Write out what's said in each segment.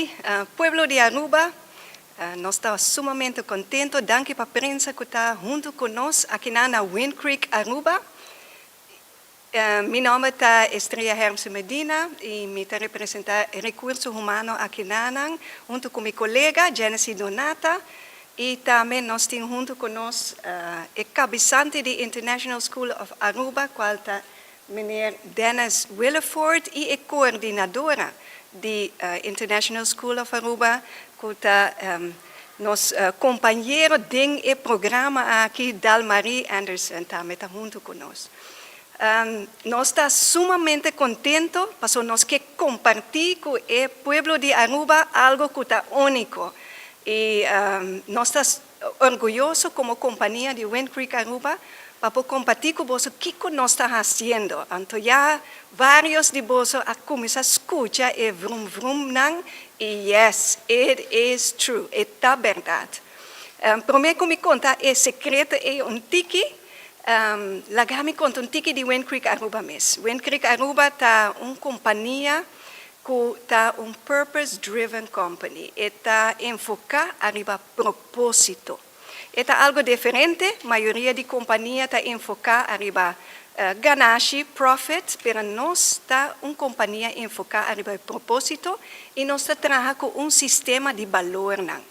tardi, pueblo di Aruba. Nos ta sumamente contento. Danki pa prensa cu ta hunto cu nos aki na Wind Creek, Aruba. Mi nomber ta Estrella Hermsen Medina y mi ta representa Recurso Humano aki na hunto cu mi colega Genesis Donata y tambe nos tin hunto cu nos e cabesante di International School of Aruba, cual ta meneer Dennis Willeford, y e coordinadora di International School of Aruba, cu ta nos compañero den e programa aki, Dalmarie Anderson, tambe ta hunto cu nos. Nos ta sumamente contento, paso nos kier comparti cu e pueblo di Aruba algo cu ta unico. Y nos ta orguyoso como compania di Wind Creek Aruba pa comparti cu boso kico nos ta haciendo. Anto ya varios di boso a cuminsa scucha e vrum vrum nan y yes, it is true, e ta berdad. Prome cu mi conta e secreto e un tiki, laga mi conta un tiki di Wind Creek Aruba mes. Wind Creek Aruba ta un compania cu ta un purpose-driven company. E ta enfoca ariba proposito. E ta algo diferente, mayoria di compania ta enfoca ariba ganashi, profit, pero nos ta un compania enfoca ariba proposito y nos ta traha cu un sistema di balor nan.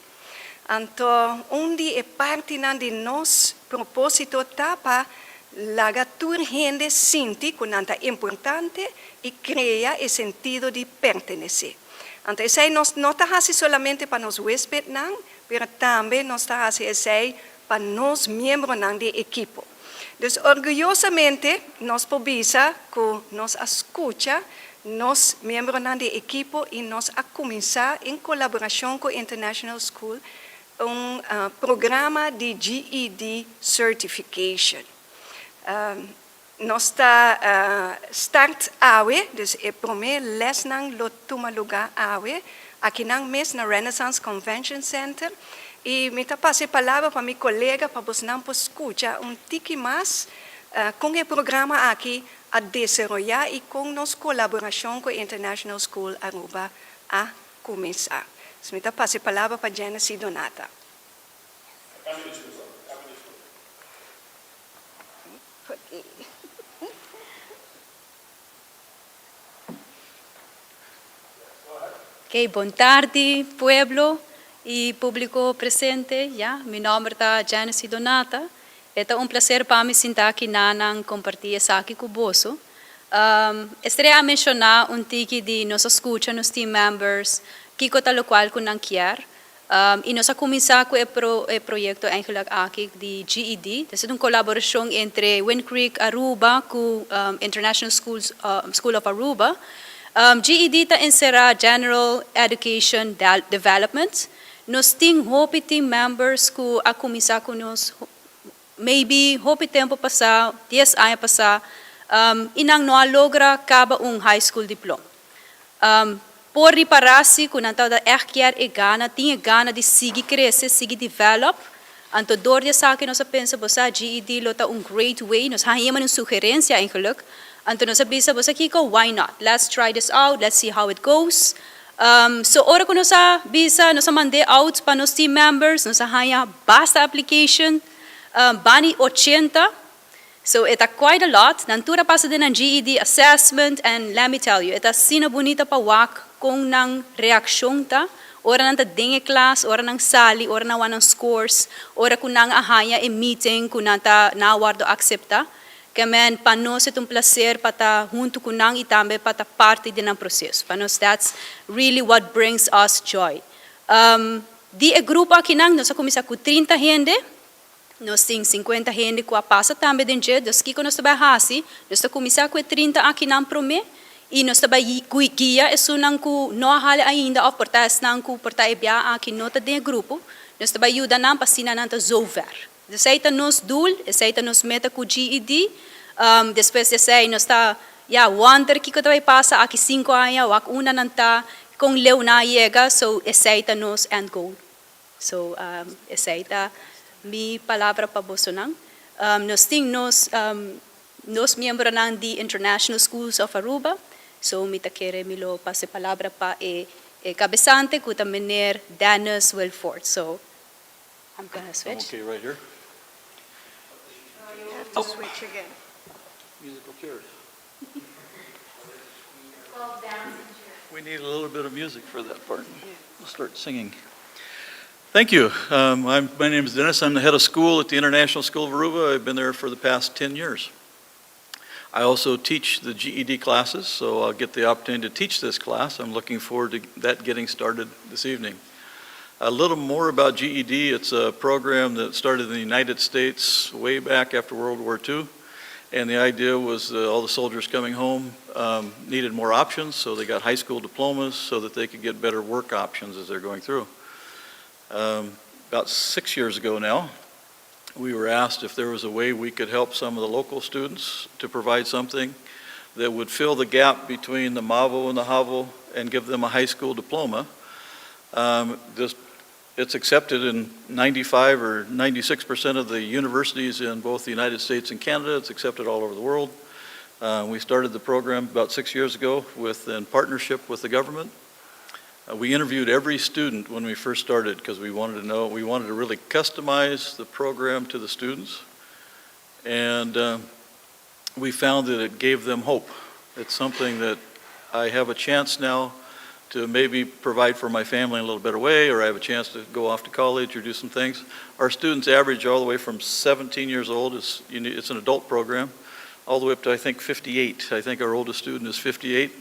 Anto, un di e parti nan di nos proposito ta pa laga tur hende sinti cu nan ta importante y crea e sentido di pertenece. Anto, esey nos no ta haci solamente pa nos huesped nan, pero tambe nos ta haci esey pa nos miembro nan di ekipo. Dus orguyosamente nos por bisa cu nos a scucha nos miembro nan di ekipo y nos a cuminsa den colaboracion cu International School un programa di GED Certification. Nos ta start awe, dus e prome lesnan lo tuma luga awe, aki nan mes na Renaissance Convention Center. Y mi ta pasa e palabra pa mi colega pa bosnan por scucha un tiki mas con e programa aki a desaroya y con nos colaboracion cu International School Aruba a cuminsa. Dus mi ta pasa e palabra pa Genesis Donata. Cambio di discurso. Cambio di discurso. Ok. Ok, bon tardi, pueblo y publico presente. Ja, mi nomber ta Genesis Donata. Ta un placer pa mi sinta aki nan comparti esaki cu boso. Estrella a menciona un tiki di nos a scucha nos team members, kico ta locual cu nan kier. Y nos a cuminsa cu e proyecto eigenlijk aki di GED. Esaki ta un colaboracion entre Wind Creek Aruba cu International School of Aruba. GED ta encera General Education Development. Nos tin hopi team members cu a cuminsa cu nos maybe hopi tempo pasa, 10 aña pasa, y nan no a logra caba un high school diploma. Por ripara si cu nan ta echt kier e gana, tin e gana di sigui crece, sigui develop. Anto door di esaki nos a pensa, bo sa, GED lo ta un great way, nos a haya un sugerencia eigenlijk. Anto nos a bisa, bo sa kico, why not? Let's try this out, let's see how it goes. So ora cu nos a bisa, nos a manda out pa nos team members, nos a haya basta application, bani 80. So e ta quite a lot. Nan tur a pasa den un GED assessment and let me tell you, e ta asina bunita pa wak con nan reaccion ta. Ora nan ta den klas, ora nan sali, ora nan wak nan scores, ora cu nan a haya e meeting, cu nan ta na wordo acepta. Kemen pa nos ta un placer pa ta hunto cu nan y tambe pa ta parti di nan proceso. Pa nos that's really what brings us joy. Di e grupo aki nan, nos a cuminsa cu 30 hende, nos tin 50 hende cu a pasa tambe den dje, dus kico nos tambe a hasi, nos ta cuminsa cu 30 aki nan prome, y nos tambe guia esunnan cu no a hala ainda, of por ta esnan cu por ta e bia aki no ta den grupo, nos tambe yuda nan pa asina nan ta zover. Dus esey ta nos doel, esey ta nos meta cu GED. Despues di esey nos ta, ja, wonder kico ta bay pasa aki 5 aña, wak unda nan ta, con leu nan a yega, so esey ta nos end goal. So, esey ta mi palabra pa boso nan. Nos tin nos miembronan di International Schools of Aruba, so mi ta kere mi lo pasa palabra pa e E cabesante cu ta meneer Dennis Wilford. So, I'm gonna I'm switch. okay right here. You have to switch again. Musical chairs. We need a little bit of music for that part. We'll start singing. Thank you. My name is Dennis. I'm the head of school at the International School of Aruba. I've been there for the past 10 years. I also teach the GED classes, so I'll get the opportunity to teach this class. I'm looking forward to that getting started this evening. A little more about GED. It's a program that started in the United States way back after World War II. And the idea was that all the soldiers coming home needed more options, so they got high school diplomas so that they could get better work options as they're going through. About 6 years ago now, we were asked if there was a way we could help some of the local students to provide something that would fill the gap between the MAVO and the HAVO and give them a high school diploma. It's accepted in 95 or 96% of the universities in both the United States and Canada. It's accepted all over the world. We started the program about 6 years ago in partnership with the government. We interviewed every student when we first started because we wanted to know, we wanted to really customize the program to the students. And we found that it gave them hope. It's something that I have a chance now to maybe provide for my family in a little better way, or I have a chance to go off to college or do some things. Our students average all the way from 17 years old, it's an adult program, all the way up to, I think, 58. I think our oldest student is 58.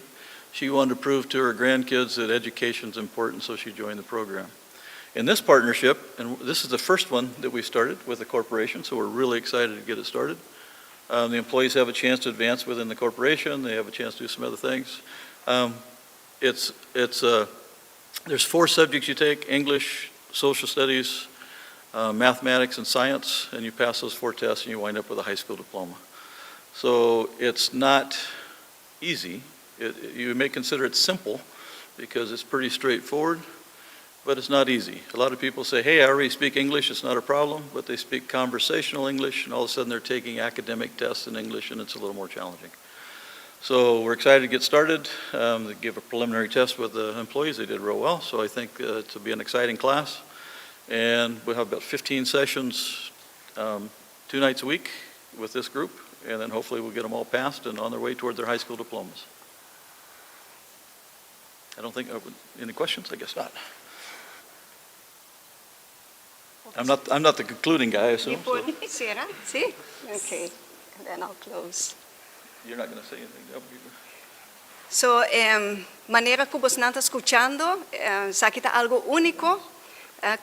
She wanted to prove to her grandkids that education's important, so she joined the program. In this partnership, and this is the first one that we started with the corporation, so we're really excited to get it started. The employees have a chance to advance within the corporation, they have a chance to do some other things. There's four subjects you take: English, social studies, mathematics, and science, and you pass those four tests and you wind up with a high school diploma. So it's not easy. You may consider it simple because it's pretty straightforward, but it's not easy. A lot of people say, "Hey, I already speak English, it's not a problem," but they speak conversational English, and all of a sudden they're taking academic tests in English, and it's a little more challenging. So we're excited to get started. They gave a preliminary test with the employees. They did real well, so I think it'll be an exciting class. And we'll have about 15 sessions, two nights a week with this group, and then hopefully we'll get them all passed and on their way toward their high school diplomas. I don't think, any questions? I guess not. I'm not the concluding guy, I assume, so Sera? Si? Okay, and then I'll close. You're not going to say anything. No. So, manera cu boso ta scuchando, esaki ta algo unico.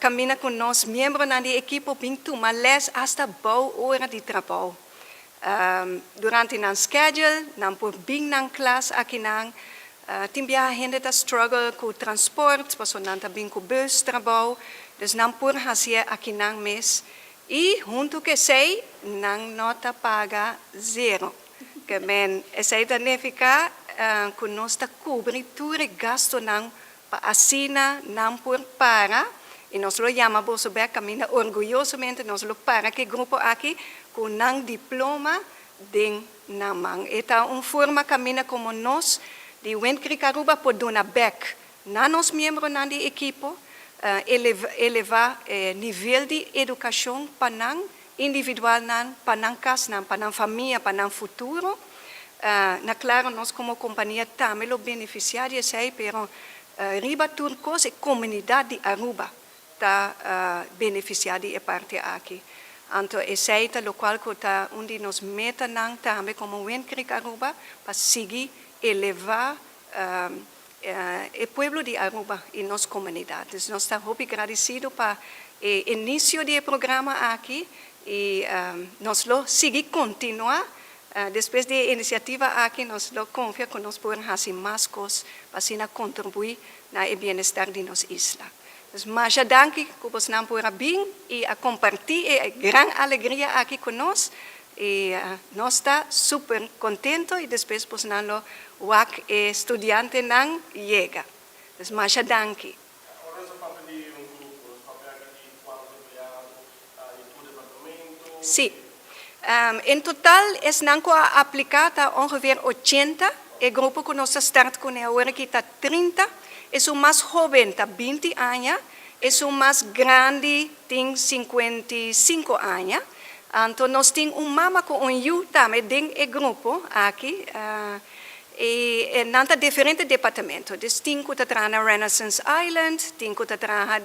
Caminda cu nos miembronan di ekipo bin tuma les hasta bou ora di trabou. Durante nan schedule, nan por bin nan klas aki nan, tin bia hende ta struggle cu transport, paso nan ta bin cu bus trabou, dus nan por haci aki nan mes. Y hunto cu esey, nan no ta paga zero. Kiermen, esey ta nifica cu nos ta cubri tur gastonan pa asina nan por para y nos lo yama boso bek caminda orguyosamente nos lo para cu e grupo aki cu nan diploma den nan man. E ta un forma caminda como nos di Wind Creek Aruba por duna bek na nos miembronan di ekipo, eleva nivel di educacion pa nan individual nan, pa nan cas nan, pa nan famia, pa nan futuro. Na claro, nos como compania tambe lo beneficia di esey, pero riba tur cos e comunidad di Aruba ta beneficia di e parti aki. Anto, esey ta locual cu ta un di nos metanan tambe como Wind Creek Aruba pa sigui eleva e pueblo di Aruba y nos comunidad. Anto, nos ta hopi agradecido pa e inicio di e programa aki y nos lo sigui continua. Despues di e iniciativa aki, nos lo confia cu nos por haci mas cos pa asina contribui na bienestar di nos isla. Anto, masha danki cu boso por a bin y a comparti e gran alegria aki cu nos. Y nos ta super contento y despues pues nan lo wak e studiantenan yega. Anto, masha danki. Ora bo papia di un grupo, bo papia di cuanto empleado, di tur departamento? Si. En total, esnan cu a aplica ta ongeveer 80. E grupo cu nos a start cu ne awor aki ta 30. Esun mas hoben ta 20 aña, esun mas grandi tin 55 aña. Anto, nos tin un mama ku un yu tambe den e grupo aki. I nan ta diferente departamento. Dus tin ku ta traha na Renaissance Island, tin ku ta traha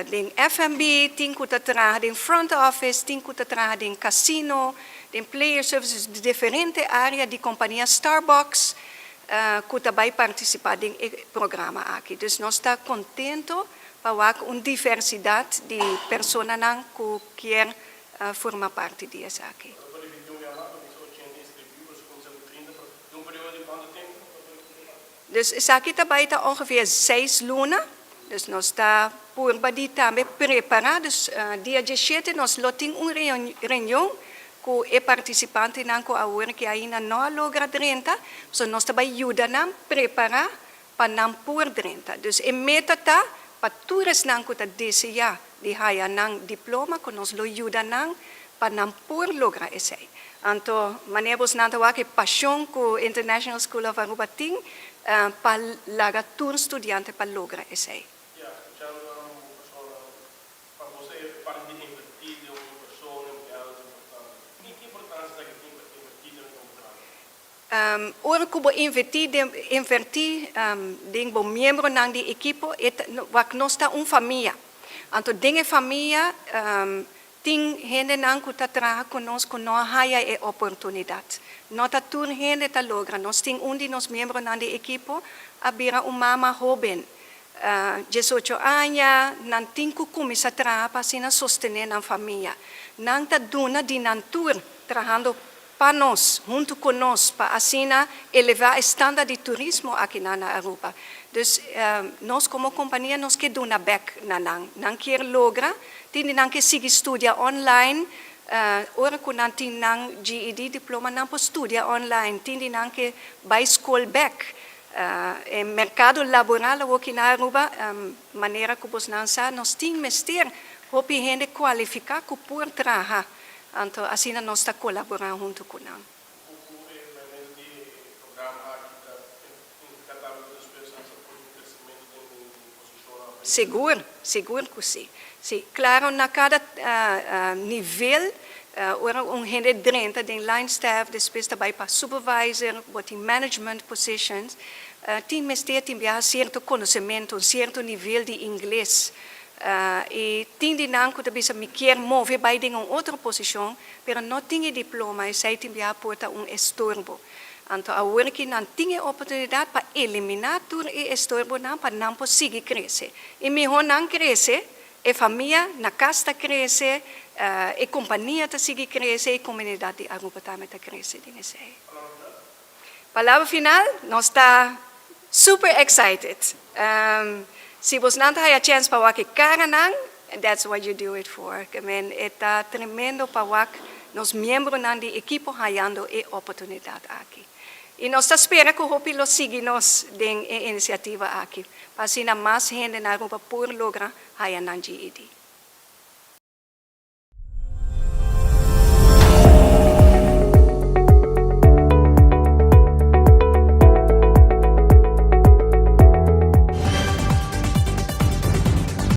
den F&B, tin ku ta traha den front office, tin ku ta traha den casino, den player services, diferente área di kompania Starbucks ku ta bai partisipá den e programa aki. Dus nos ta kontentu pa un diversidat di personanan ku ke forma parti di esaki. Pa 21 yama, 80 inskribí, kuminsá ku 30, un periodo di kuantu tempu? Dus esaki tambe ta ongeveer 6 luna. Dus nos ta purba di tambe prepará. Dus dia 17 nos lo tin un reunion ku e partisipantenan ku awor ku ainda no a logra 30. So nos tambe yuda nan prepará pa nan por 30. Dus e meta ta pa tur esnan ku ta deseá di haya nan diploma ku nos lo yuda nan pa nan por logra esei. Anto, manera boso ta wak e pashon ku International School of Aruba tin pa laga tur studiante pa logra esei. Ja, skuchando un persona, pa bo parti di invertí den un persona, empleado ta importante. Ki importansia ku tin pa invertí den un empleado? Ora ku bo invertí den bo miembronan di ekipo, wak, nos ta un famia. Anto, den e famia, tin hendenan ku ta traha ku nos ku no a haya e oportunidat. No ta tur hende ta logra. Nos tin un di nos miembronan di ekipo a bira un mama hoben. 18 aña, nan tin ku kuminsá traha pa asina sostené nan famia. Nan ta duna di nan tur trahando pa nos, huntu ku nos, pa asina elevá e standard di turismo aki na Aruba. Dus nos komo kompania nos ke duna back na nan. Nan ke logra, tin nan ke sigui studia online, ora ku nan tin nan GED diploma, nan por studia online, tin nan ke bai skol back. E merkado laboral aki na Aruba, manera ku boso sa, nos tin mester hopi hende kualifiká ku por traha. Anto, asina nos ta kolaborá huntu ku nan. O elemento di programa aki ta indiká despues pa kresementu di posishon. Sigur, sigur ku si. Si, klaro, na kada nivel, ora un hende drenta den line staff, despues tambe pa supervisor, bo tin management positions, tin mester tin sierto konosementu, un sierto nivel di ingles. I tin di nan ku bisa mi ke move bai den un otro posishon, pero no tin diploma, esei tin bia por ta un estorbo. Anto, awor ku nan tin e oportunidat pa eliminá tur e estorbonan pa nan por sigui krese. I mihó nan krese, e famia na kas ta krese, e kompania ta sigui krese, e komunidat di Aruba tambe ta krese. Palabra final, nos ta super excited. Si bo no tin chèns pa wak karanan, that's what you do it for. I mean, ta tremendo pa wak nos miembronan di ekipo hayando e oportunidat aki. I nos ta spera ku hopi lo sigui nos den e inisiativa aki. Pa asina mas hende na Aruba por logra haya nan GED.